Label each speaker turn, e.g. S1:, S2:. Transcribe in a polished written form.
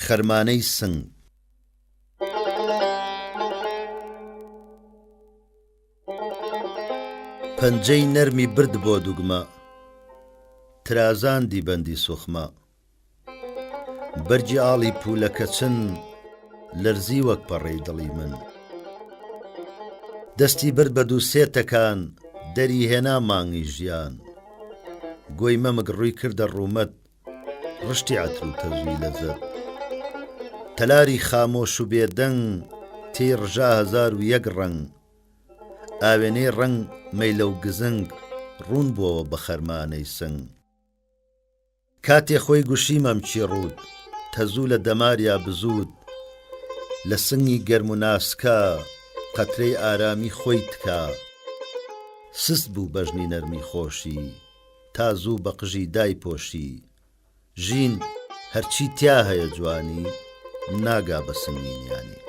S1: خەرمانەی سنگ. پەنجەی نەرمی برد بۆ دوگمە، ترازاندی بەندی سوخمە. بەرگی ئاڵی پوولەکەچن لەرزی وەک پەڕەی دڵی من. دەستی برد بە دووسێ تەکان دەری هێنا مانگی ژیان. گۆی مەمک ڕووی کردە ڕوومەت ڕشتی عەتر و تەزووی لەزەت. تەلاری خامۆش و بێدەنگ تێی ڕژا 1001 ڕەنگ. ئاوێنەی ڕەنگ مەیلەو گزنگ ڕوون بۆوە بە خەرمانەی سنگ. کاتێ خۆی گوشی مەمکی ڕووت تەزوو لە دەماریا بزووت لە سنگی گەرم و ناسکا قەترەی ئارامی خۆی تکا سست بوو بەژنی نەرمی خۆشی تا زوو بە قژی دایپۆشی ژین هەرچی تیا هەیە جوانی ناگا بە سنگی نیانی.